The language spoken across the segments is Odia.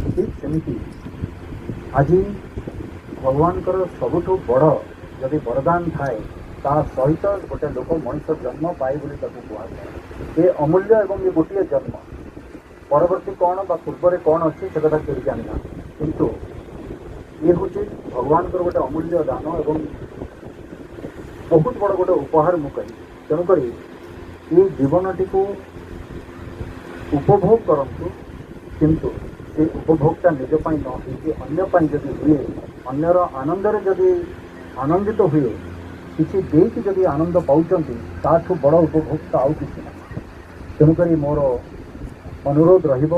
ଠିକ୍ ସେମିତି ଆଜି ଭଗବାନଙ୍କର ସବୁଠୁ ବଡ଼ ଯଦି ବରଦାନ ଥାଏ, ତା ସହିତ ଗୋଟେ ଲୋକ ମଣିଷ ଜନ୍ମ ପାଏ ବୋଲି ତାକୁ କୁହାଯାଏ। ଏ ଅମୂଲ୍ୟ ଏବଂ ଏ ଗୋଟିଏ ଜନ୍ମ। ପରବର୍ତ୍ତୀ କ'ଣ ବା ପୂର୍ବରେ କ'ଣ ଅଛି, ସେ କଥା କେହି ଜାଣିନାହାନ୍ତି। କିନ୍ତୁ ଇଏ ହେଉଛି ଭଗବାନଙ୍କର ଗୋଟେ ଅମୂଲ୍ୟ ଦାନ ଏବଂ ବହୁତ ବଡ଼ ଗୋଟେ ଉପହାର ମୁଁ କହିବି। ତେଣୁକରି ଏ ଜୀବନଟିକୁ ଉପଭୋଗ କରନ୍ତୁ, କିନ୍ତୁ ସେ ଉପଭୋଗଟା ନିଜ ପାଇଁ ନ ହେଇକି ଅନ୍ୟ ପାଇଁ ଯଦି ହୁଏ, ଅନ୍ୟର ଆନନ୍ଦରେ ଯଦି ଆନନ୍ଦିତ ହୁଏ, କିଛି ଦେଇକି ଯଦି ଆନନ୍ଦ ପାଉଛନ୍ତି, ତାଠୁ ବଡ଼ ଉପଭୋଗ ଆଉ କିଛି ନାହିଁ। ତେଣୁକରି ମୋର ଅନୁରୋଧ ରହିବ,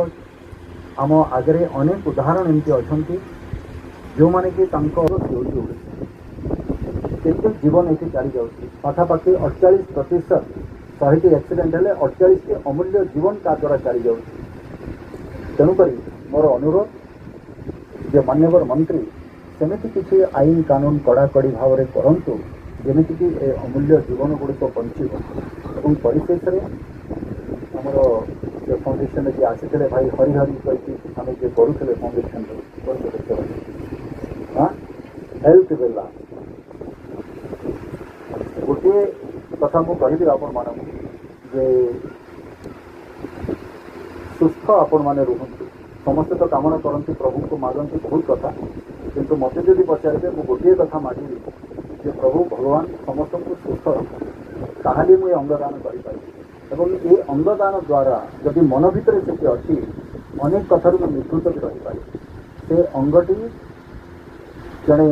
ଆମ ଆଗରେ ଅନେକ ଉଦାହରଣ ଏମିତି ଅଛନ୍ତି, ଯେଉଁମାନେ କି ତାଙ୍କ ହେଉଛି ଓଡ଼ିଶା। କେତେ ଜୀବନ ଏଠି ଚାଲିଯାଉଛି। ପାଖାପାଖି 48%, 100ଟି ଆକ୍ସିଡେଣ୍ଟ ହେଲେ 48ଟି ଅମୂଲ୍ୟ ଜୀବନ ତା ଦ୍ୱାରା ଚାଲିଯାଉଛି। ତେଣୁକରି ମୋର ଅନୁରୋଧ ଯେ ମାନ୍ୟବର ମନ୍ତ୍ରୀ ସେମିତି କିଛି ଆଇନ କାନୁନ କଡ଼ାକଡ଼ି ଭାବରେ କରନ୍ତୁ, ଯେମିତିକି ଏ ଅମୂଲ୍ୟ ଜୀବନ ଗୁଡ଼ିକ ବଞ୍ଚିବ। ଏବଂ ପରିଶେଷରେ ଆମର ସେ ଫାଉଣ୍ଡେସନରେ ଯିଏ ଆସିଥିଲେ, ଭାଇ ହରି ହରି କହିକି ଆମେ ଯିଏ କରୁଥିଲେ ଫାଉଣ୍ଡେସନରେ, ହଁ, ହେଲ୍ଥ ବେଲା, ଗୋଟିଏ କଥା ମୁଁ କହିବି ଆପଣମାନଙ୍କୁ ଯେ ସୁସ୍ଥ ଆପଣମାନେ ରୁହନ୍ତୁ। ସମସ୍ତେ ତ କାମନା କରନ୍ତି, ପ୍ରଭୁଙ୍କୁ ମାଗନ୍ତି ବହୁତ କଥା। କିନ୍ତୁ ମୋତେ ଯଦି ପଚାରିବେ, ମୁଁ ଗୋଟିଏ କଥା ମାଗିବି ଯେ ପ୍ରଭୁ ଭଗବାନ ସମସ୍ତଙ୍କୁ ସୁସ୍ଥ ରଖନ୍ତୁ, ତାହେଲେ ମୁଁ ଏ ଅଙ୍ଗଦାନ କରିପାରିବି। ଏବଂ ଏ ଅଙ୍ଗଦାନ ଦ୍ୱାରା ଯଦି ମନ ଭିତରେ ସେଠି ଅଛି, ଅନେକ କଥାରୁ ମୁଁ ନିବୃତ୍ତ ବି ରହିପାରିବି। ସେ ଅଙ୍ଗଟି ଜଣେ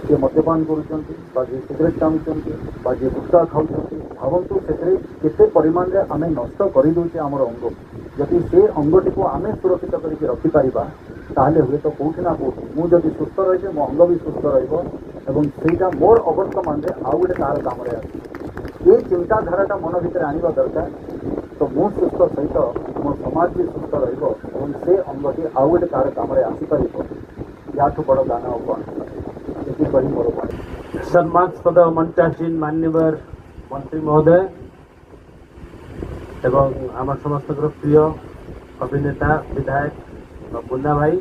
ଯିଏ ମଦ୍ୟପାନ କରୁଛନ୍ତି ବା ଯିଏ ସିଗାରେଟ୍ ଟାଣୁଛନ୍ତି ବା ଯିଏ ଗୁଟଖା ଖାଉଛନ୍ତି, ଭାବନ୍ତୁ ସେଥିରେ କେତେ ପରିମାଣରେ ଆମେ ନଷ୍ଟ କରିଦେଉଛେ ଆମର ଅଙ୍ଗକୁ। ଯଦି ସେ ଅଙ୍ଗଟିକୁ ଆମେ ସୁରକ୍ଷିତ କରିକି ରଖିପାରିବା, ତାହେଲେ ହୁଏତ କେଉଁଠି ନା କେଉଁଠି ମୁଁ ଯଦି ସୁସ୍ଥ ରହିବି, ମୋ ଅଙ୍ଗ ବି ସୁସ୍ଥ ରହିବ ଏବଂ ସେଇଟା ମୋର ଅବର୍ତ୍ତମାନରେ ଆଉ ଗୋଟେ କାହାର କାମରେ ଆସିବ। ଏ ଚିନ୍ତାଧାରାଟା ମନ ଭିତରେ ଆଣିବା ଦରକାର। ତ ମୁଁ ସୁସ୍ଥ ସହିତ ମୋ ସମାଜ ବି ସୁସ୍ଥ ରହିବ ଏବଂ ସେ ଅଙ୍ଗଟି ଆଉ ଗୋଟେ କାହାର କାମରେ ଆସିପାରିବ। ୟାଠୁ ବଡ଼ ଦାନ ଆଉ କ'ଣ? ଏତିକି କହି ମୋର ବାଣୀ। ସମ୍ମାନସ୍ପଦ ମଞ୍ଚାସୀନ ମାନ୍ୟବର ମନ୍ତ୍ରୀ ମହୋଦୟ ଏବଂ ଆମ ସମସ୍ତଙ୍କର ପ୍ରିୟ ଅଭିନେତା ବିଧାୟକ ମୁନ୍ନା ଭାଇ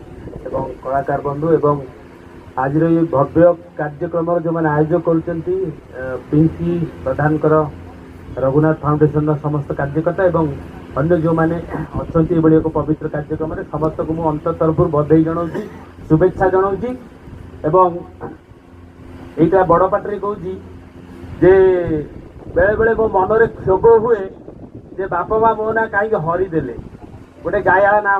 ଏବଂ କଳାକାର ବନ୍ଧୁ ଏବଂ ଆଜିର ଏହି ଭବ୍ୟ କାର୍ଯ୍ୟକ୍ରମର ଯେଉଁମାନେ ଆୟୋଜକ କରୁଛନ୍ତି, ପିଙ୍କି ପ୍ରଧାନଙ୍କର ରଘୁନାଥ ଫାଉଣ୍ଡେସନର ସମସ୍ତ କାର୍ଯ୍ୟକର୍ତ୍ତା ଏବଂ ଅନ୍ୟ ଯେଉଁମାନେ ଅଛନ୍ତି ଏଭଳି ଏକ ପବିତ୍ର କାର୍ଯ୍ୟକ୍ରମରେ, ସମସ୍ତଙ୍କୁ ମୁଁ ଅନ୍ତର ତରଫରୁ ବଧେଇ ଜଣାଉଛି, ଶୁଭେଚ୍ଛା ଜଣାଉଛି। ଏବଂ ଏଇଟା ବଡ଼ ପାଟିରେ କହୁଛି ଯେ ବେଳେବେଳେ ମୋ ମନରେ କ୍ଷୋଭ ହୁଏ ଯେ ବାପା ମା ମୋ ନାଁ କାହିଁକି ହରି ଦେଲେ, ଗୋଟେ ଗାୟା ନାଁ।